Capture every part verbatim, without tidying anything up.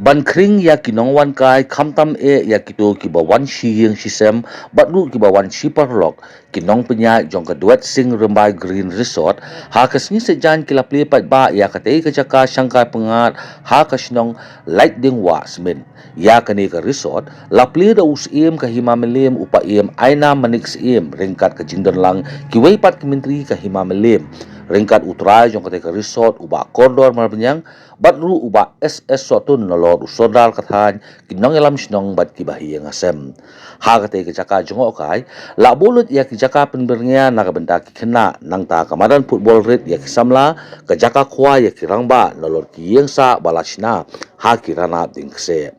Ban khring ïa ki nongwan kai, khamtam eh ïa kito kiba wan shi ïing shi sem bad ruh kiba wan shi paralok, ki nongpynïaid jong ka Duet Sing Rymbai Green Resort ha ka sngi Saitjaiñ ki la plie paidbah ïa katei ka jaka shangkai pyngngad ha ka shnong Laitdingwah Smit. Ïa kane ka resort la plie da u Syiem ka Hima Mylliem, u Paiem Aina Manik Syiem, ryngkat ka jingdon lang kiwei pat ki myntri ka Hima Mylliem, ryngkat u trai jong katei ka resort, u Bah Kordor Marbaniang, bad ruh u Bah S S Sohtun, nalor u Sordar ka thaiñ, ki nongïalam shnong bad kiba ha ïing ha sem. Ha katei ka jaka jngohkai la buh lut ïa ki jaka pynbyrngia na ka bynta ki khynnah, nangta ka madan football rit ïa ki samla, ka jaka khwai ïa ki rangbah, nalor ki ïing sah ba la shna ha ki ranab dieng kseh.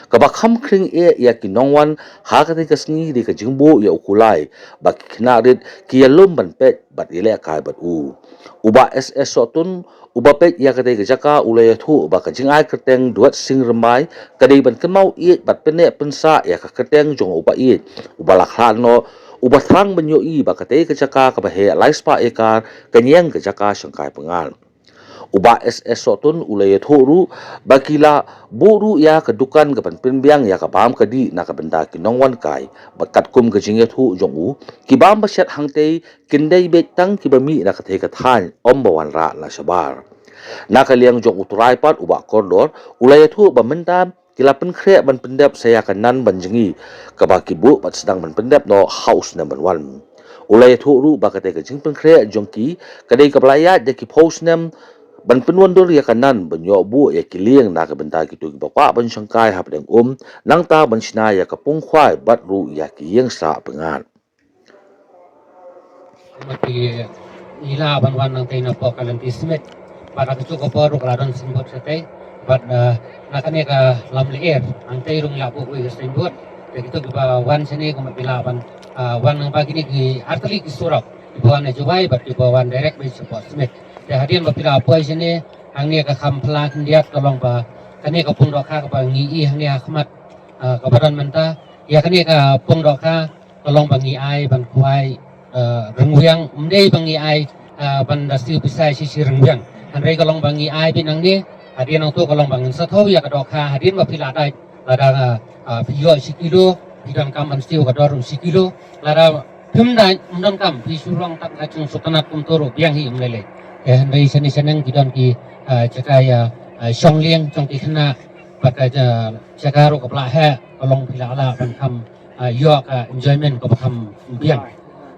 Kaba kham khring eh ïa ki nongwan ha katei ka sngi dei ka jingbuh ïa u kulai ba ki khynnah rit ki ïalum ban peit bad ïalehkai bad u. U Bah S S Sohtun, uba peit ïa katei ka jaka, u la ïathuh ba ka jingai kyrteng Duet Sing Rymbai ka dei ban kynmaw ïeit bad pynneh pynsah ïa ka kyrteng jong u paid uba la khlad noh, uba thrang ban ïohi ba katei ka jaka kaba heh lai spah ekar kan ïeng ka jaka shangkai pyngngad. U Bah S S Sohtun u la ïathuh ruh ba ki la buh ruh ïa ka dukan kaban pynbiang ïa ka bam ka dih na ka bynta ki nongwan kai, bad katkum ka jingïathuh jong u, ki bam ba shet hangtei kin dei beit tang kiba mih na katei ka thaiñ, ym ba wanrah na shabar. Na ka liang jong u trai pat, u Bah Kordor, u la ïathuh ba mynta ki la pynkhreh ban pyndep sa ïa ka nan ban jngi kaba ki buh bad sdang ban pyndep noh ha u snem ban wan. U la ïathuh ruh ba katei ka jingpynkhreh jong ki ka dei kaba la ïaid da ki phew snem ban pynwandur ïa ka nan ban ïoh buh ïa ki lieng na ka bynta kito kiba kwah ban shangkai hapdeng um, nangta ban shna ïa ka pung khwai bad ruh ïa ki ïing sah pyngngad. Mut ki, ngi lah ban wan nangtei napoh ka lynti Smit. Bad ha kajuh ka por ruh ka la don signboard shatei. Bad, eh, na kane ka Lamlyer hangtei ruh ngi lah buh kawei ka signboard. Te kito kiba wan shane kumba ki lah ban, eh, wan nangba kine ki artylli ki surok, kiba wan na Jowai bad kiba wan direct beit shapoh Smit. Te hadien ba phi la poi shane, hangne ka kham phylla khyndiat ka long ba kane ka pung dohkha kaba ngi i hangne ha khmat, eh, kaba don mynta. Ïa kane ka pung dohkha ka long ba ngi ai ban khwai, eh, ryngwiang, ym dei ba ngi ai, eh, ban da siew pisa shi shi ryngwiang. Hynrei ka long ba ngi ai beit nangne, hadien nangto ka long ba ngin sa thew ïa ka dohkha, hadien ba phi la dait, lada, eh, phi ïoh shi kilo, phi donkam ban siew ka dor ruh shi kilo, lada phim dait, ym donkam, phi shu long tang ka jingsngewtynnat kumto ruh biang hi, ym lei lei. Eh, hynrei shane shaneng ki don ki, eh, jaka ïa, eh, shong lieng jong ki khynnah, bad ka ja-, jaka ruh kaba la heh, ka long phi la lah ban kham, ah, ïoh ka enjoyment kaba kham biang.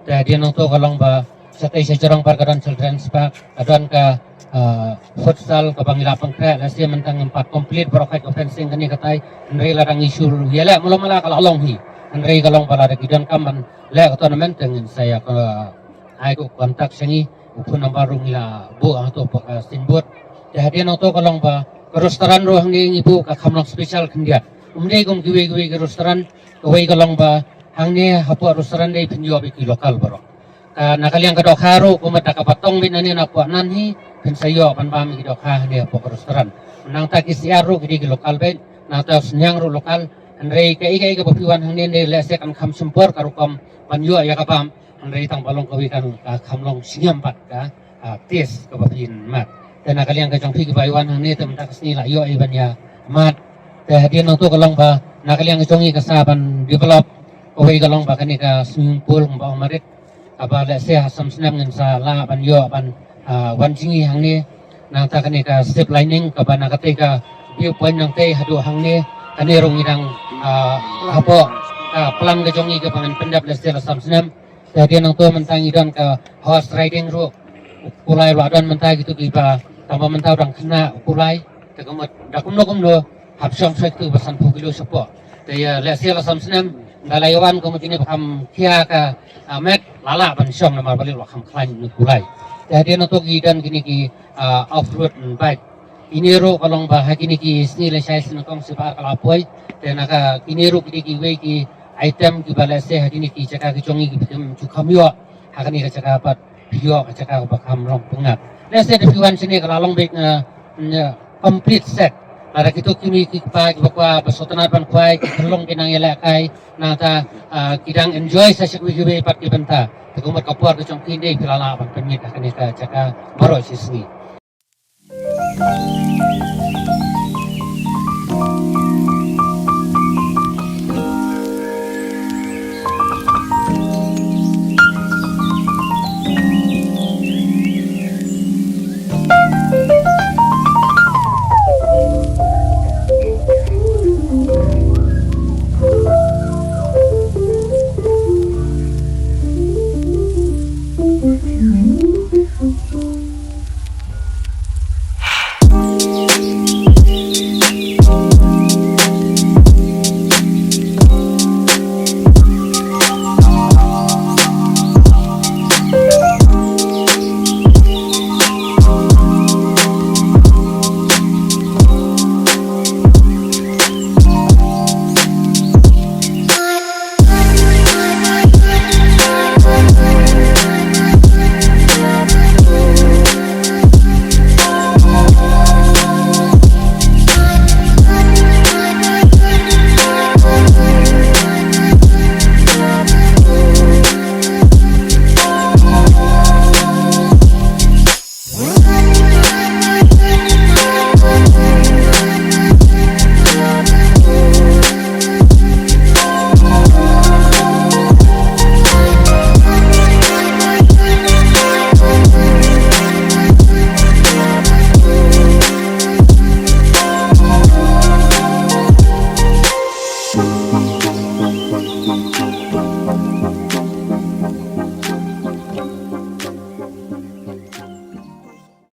Te hadien nangto ka long ba shatei sha jrong pat ka don children's park, ka don ka, ah, futsal kaba ngi la pynkhreh, lehse mynta ngim pat complete baroh khoit ka fencing kane katai, hynrei lada ngi shu ïaleh mala mala ka la long hi. Hynrei ka long ba lada ki donkam ban leh ka tournament te ngin sa ïa ka ai ka contact sha ngi, u phone number ruh ngi la buh hangto hapoh ka signboard. Te hadien nangto ka long ba ka restaurant ruh hangne ngi buh ka kham long special khyndiat. Ym dei kum kiwei kiwei ki restaurant, kawei ka long ba hangne hapoh restaurant dei phin ïoh beit ki local baroh. Ka na ka liang ka dohkha ruh kumta kaba tong beit nangne napoh nan hi, phin sa ïoh ban bam ïa ki dohkha hangne hapoh ka restaurant. Nangta ki syiar ruh ki dei ki local beit, nangta u synñiang ruh local. Hynrei kaei kaei kaba phi wan hangne ne lehse kan kham shim por ka rukom ban ïoh ïa ka bam. Hynrei tang ba long kawei kan, ah, kham long sngewbha pat ka, ah, taste kaba phin mad. Te na ka liang ka jong phi kiba ïa wan hangne te mynta ka sngi la ïoh ei ban ïa mad. Te hadien nangto ka long ba na ka liang ka jong ngi ka sa ban develop kawei ka long ba kane ka swimming pool kumba ong Marit. Kaba lehse ha sam snem ngin sa lah ban ïoh ban, ah, wan jngi hangne. Nangta kane ka zip lining kaba na katei ka view point nangtei haduh hangne. Kane ruh ngi dang, ah, hapoh ka plan ka jong ngi kaba ngin pyndep lehse la sam snem. Te hadien nangto mynta ngi don ka horse riding ruh. U kulai ruh la don mynta kito kiba tang ba mynta u dang khynnah u kulai. Te ka mut da kumno kumno hap shong sha kito ba sanphew kilo shapoh. Te ïa lehse la sam snem da la ïa wan ka mut kine ba kham khia ka, ah, met la lah ban shong namar ba lei ruh kham khlaiñ u kulai. Te hadien nangto ki don kine ki, ah, off road bike. Ine ruh ka long ba ha kine ki sngi lashai sngewbha sngewbha ka la poi. Te na ka kine ruh kine kiwei ki item kiba lehse ha kine ki jaka ki jong ngi ki phi kim ju kham ïoh ha kane ka jaka pat phi ïoh ka jaka kaba kham long pyngngad. Lehse da phi wan shane ka la long beit nga, nga complete set. Lada kito ki mei ki kpa kiba kwah ba sngewtynnat ban khwai, ki khyllung ki nang ïalehkai, nangta, ah, ki dang enjoy sa sha kiwei kiwei pat ki bynta. Te ka mut ka por ka jong ki ne phi la lah ban pynmih ha kane ka jaka baroh shi sngi.